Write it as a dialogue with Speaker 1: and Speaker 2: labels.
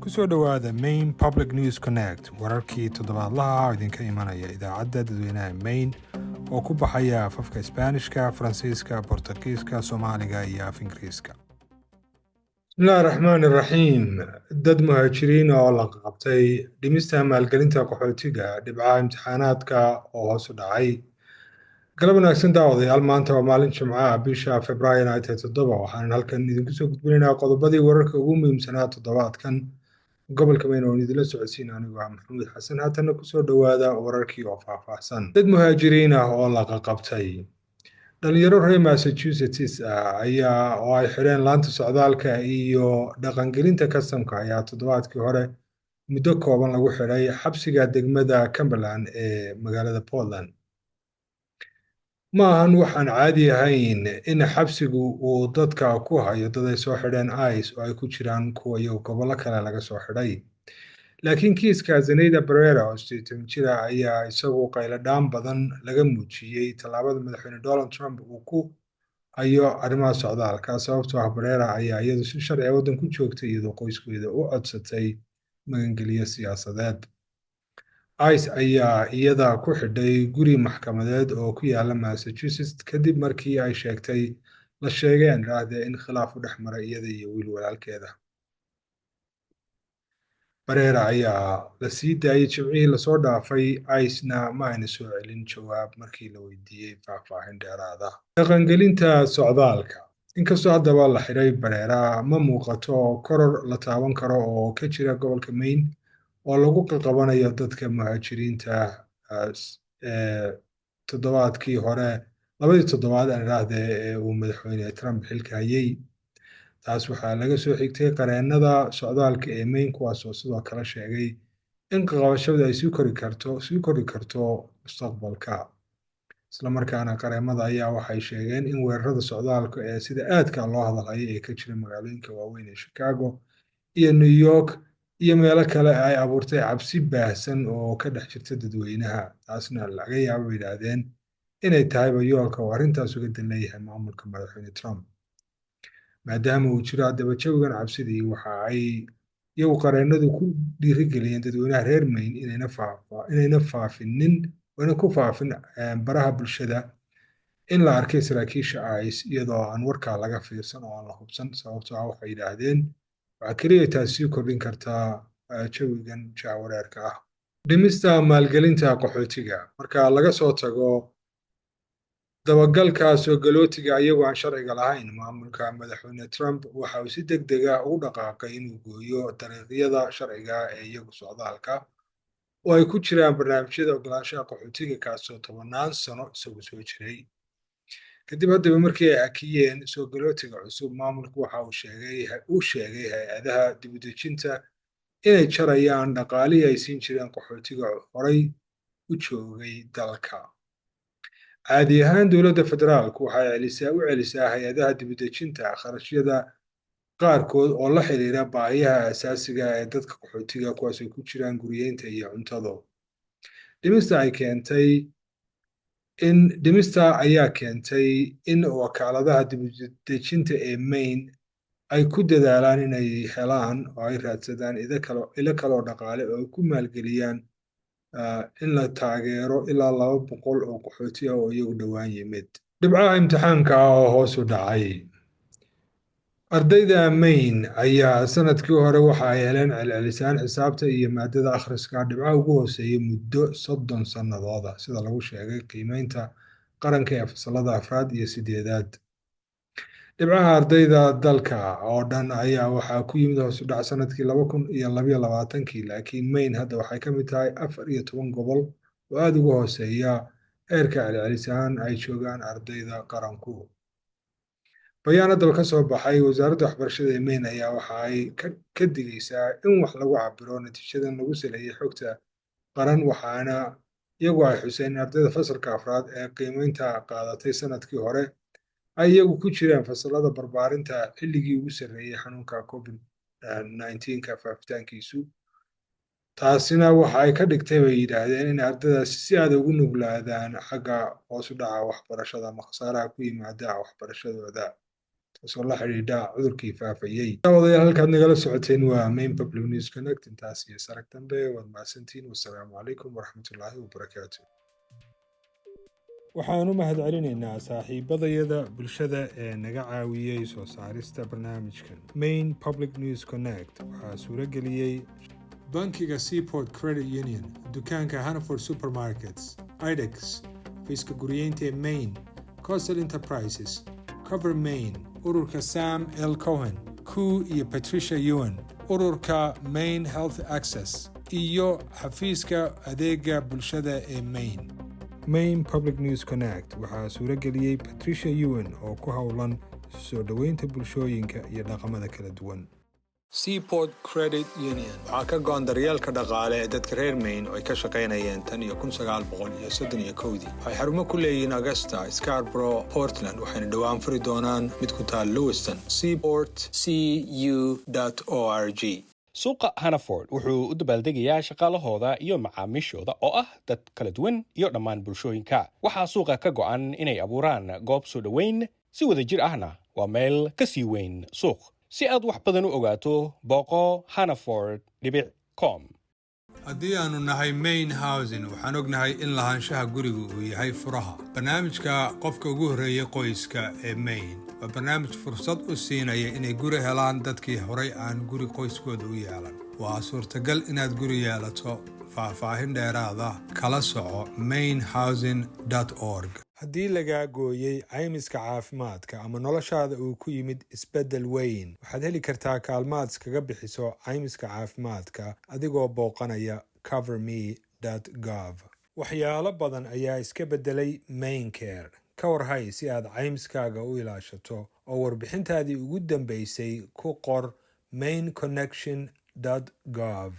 Speaker 1: Kusoo dhowaada Maine Public News Connect, wararkii toddobaadlaha ah oo idinka imanaya idaacadda dadweynaha Maine oo ku baxaya afafka Isbaanishka, Faransiiska, Bortugiiska, Soomaaliga iyo af Ingiriiska. Bismillahi raxmaani raxiim. Dad muhaajiriin oo la qabtay, dhimista maalgelinta qaxootiga, dhibcaha imtixaanaadka oo hoos u dhacay. Galab wanaagsan, daawadayaal. Maanta waa maalin Jimco ah, bisha Februaayo ay tahay 7. Waxaan halkan idinku soo gudbinaynaa qodobadii wararka ugu muhiimsanaa toddobaadkan gobolka Maine oon idinla socodsiin anigoo ah Maxamuud Xasan. Haatanna kusoo dhowaada wararkii oo faahfaahsan. Dad muhaajiriin ah oo la qaqabtay. Dhalinyaro reer Massachusetts ah ayaa oo ay xidheen laanta socdaalka iyo dhaqangelinta kastamka ayaa toddobaadkii hore muddo kooban lagu xidhay xabsiga degmada Cumberland ee magaalada Portland. Ma ahan waxaan caadi ahayn in xabsigu uu dadka ku hayo dad ay soo xidheen ICE oo ay ku jiraan kuwa iyagu gobollo kale laga soo xidhay, laakiin kiiska Zenaida Barrera oo 18 jir ah ayaa isagu qayladhaan badan laga muujiyey tallaabada madaxweyne Donald Trump uu ku hayo arrimaha socdaalka, sababtoo ah Barrera ayaa iyadu si sharciga waddan ku joogtay iyadoo qoyskeeda u codsatay magangelyo siyaasadeed. ICE ayaa iyada ku xidhay guri maxkamadeed oo ku yaala Massachusetts kadib markii ay sheegtay, la sheegeen raahdee, in khilaaf u dhex maray iyada iyo wiil walaalkeeda. Barrera ayaa la sii daayay Jimcihii lasoo dhaafay, ICE-na ma ayna soo celin jawaab markii la weydiiyey faahfaahin dheeraada. Dhaqangelinta socdaalka. Inkastoo haddaba la xidhay Barrera, ma muuqato koror la taaban karo oo ka jira gobolka Maine oo lagu qaqabanayo dadka muhaajiriinta ee toddobaadkii hore, labadii toddobaad aan idhaahdee ee uu madaxweyne Trump xilka hayay. Taas waxaa laga soo xigtay qareennada socdaalka ee Maine, kuwaas oo sidoo kale sheegay in qaqabashadu ay sii kori karto mustaqbalka. Islamarkaana qareemada ayaa waxay sheegeen in weerarada socdaalka ee sida aadka loo hadalhayo ee ka jira magaalooyinka waaweyn ee Chicago iyo New York iyo meelo kale ay abuurtay cabsi baahsan oo ka dhex jirta dadweynaha, taasna laga yaabo, bay yidhaahdeen, inay tahayba yoolka uu arrintaas uga dan leeyahay maamulka madaxweyne Trump. Maadaama uu jiro haddaba jawigan cabsidii, waxa ay iyagu qareennadu ku dhiirigeliyeen dadweynaha reer Maine inayna faafinin ayna ku faafin baraha bulshada in la arkay saraakiisha ICE iyadoo aan warkaa laga fiirsan oo aan la hubsan, sababtoo ah waxay yidhaahdeen waxaa keliya taas sii kordhin kartaa jawigan jahwareerka ah. Dhimista maalgelinta qaxootiga. Marka laga soo tago dabagalka soo galootiga iyagoo aan sharciga lahayn, maamulka madaxweyne Trump waxa uu si deg deg ah ugu dhaqaaqay inuu gooyo dariiqyada sharciga ee iyagu socdaalka oo ay ku jiraan barnaamijyada ogolaanshaha qaxootiga, kaasoo tobannaan sano isagu soo jiray. Kadib haddaba markii ay hakiyeen soo galootiga cusub, maamulku waxa uu sheegay hay-adaha dibudejinta inay jarayaan dhaqaalihii ay siin jireen qaxootiga horay u joogay dalka. Caadi ahaan dowladda federaalku waxay u celisaa hay-adaha dibudejinta kharashyada qaarkood oo la xiriira baahiyaha asaasiga ee dadka qaxootiga, kuwaas ay ku jiraan guriyeynta iyo cuntadu. Dhimista ayaa keentay in wakaaladaha dibudejinta ee Maine ay ku dadaalaan inay helaan oo ay raadsadaan ilo kaloo dhaqaale oo ay ku maalgeliyaan in la taageero ilaa 200 oo qaxooti ah oo iyagu dhowaan yimid. Dhibcaha imtixaanka oo hoos u dhacay. Ardayda Maine ayaa sanadkii hore waxa ay heleen celcelisaan xisaabta iyo maadada akhriska dhibcaha ugu hooseeyay muddo 30 sannadooda, sida lagu sheegay qiimeynta qaranka ee fasalada afraad iyo sideedaad. Dhibcaha ardayda dalka oo dhan ayaa waxaa ku yimid hoos u dhac sanadkii 2022-kii, laakiin Maine hadda waxay ka mid tahay 14 gobol oo aada uga hooseeya heerka celcelisaan ay joogaan ardayda qaranku. Bayaan haddaba ka soo baxay wasaaradda waxbarashada ee Maine ayaa waxa ay ka digaysaa in wax lagu cabiro natiijadan lagu saleeyay xogta qaran, waxaana iyagu ay xuseen in ardayda fasalka afraad ee qiimeynta qaadatay sanadkii hore ay iyagu ku jiraan fasalada barbaarinta xilligii ugu sarreeyey xanuunka COVID-19-ka faafitaankiisu. Taasina waxa ay ka dhigtay, bay yidhaahdeen, in ardaydaasi si aad ugu nuglaadaan xagga hoos u dhaca waxbarashada ama khasaaraha ku yimaada waxbarashadooda. Taasoo la xidhiidha cudurkii faafayey. Daawadayaal, halkaad nagala socoteen waa Maine Public News Connect. Intaas iyo is arag dambe, waad mahadsantihiin. Wasalaamu calaykum waraxmatullaahi wabarakaatu. Waxaan u mahadcelinaynaa saaxiibadayada bulshada ee naga caawiyey soo saarista barnaamijkan. Maine Public News Connect waxaa suuro geliyey bankiga Seaport Credit Union, dukaanka Hannaford Supermarkets, IDEX, xafiiska guriyeynta ee Maine, Coastal Enterprises, Cover Maine, ururka Sam L Cohen, Koo iyo Patricia Yuen, ururka Maine Health Access iyo xafiiska adeega bulshada ee Maine. Maine Public News Connect waxaa suuro geliyey Patricia Yuen oo ku howlan isu soo dhoweynta bulshooyinka iyo dhaqamada kala duwan. Seaport Credit Union waxaa ka go'an daryeelka dhaqaale ee dadka reer Maine oo ay ka shaqaynayeen tan iyo 1931-dii. Waxay xarumo ku leeyihiin Augusta, Scarborough, Portland, waxayna dhowaan furi doonaan mid ku taal Lewiston. seaportcu.org.
Speaker 2: Suuqa Hannaford wuxuu u dabaaldegayaa shaqaalahooda iyo macaamiishooda oo ah dad kala duwan iyo dhammaan bulshooyinka. Waxaa suuqa ka go'an inay abuuraan goob soo dhoweyn si wada jir ahna waa meel ka sii weyn suuq. Si aad wax badan u ogaato, booqo hannaford.com.
Speaker 1: Haddii aanu nahay Maine Housing, waxaan ognahay in lahaanshaha gurigu uu yahay furaha. Barnaamijka qofka ugu horreeyay qoyska ee Maine waa barnaamij fursad u siinaya inay guri helaan dadkii horay aan guri qoyskooda u yeelan. Waa suurtagal inaad guri yeelato. Faahfaahin dheeraada kala soco mainehousing.org. Haddii lagaa gooyey caymiska caafimaadka ama noloshaada uu ku yimid isbeddel weyn, waxaad heli kartaa kaalmaad iskaga bixiso caymiska caafimaadka adigoo booqanaya coverme gov. Waxyaalo badan ayaa iska beddelay MaineCare. Ka warhay si aad caymiskaaga u ilaashato oo warbixintaadii ugu dambeysay ku qor maineconnection gov.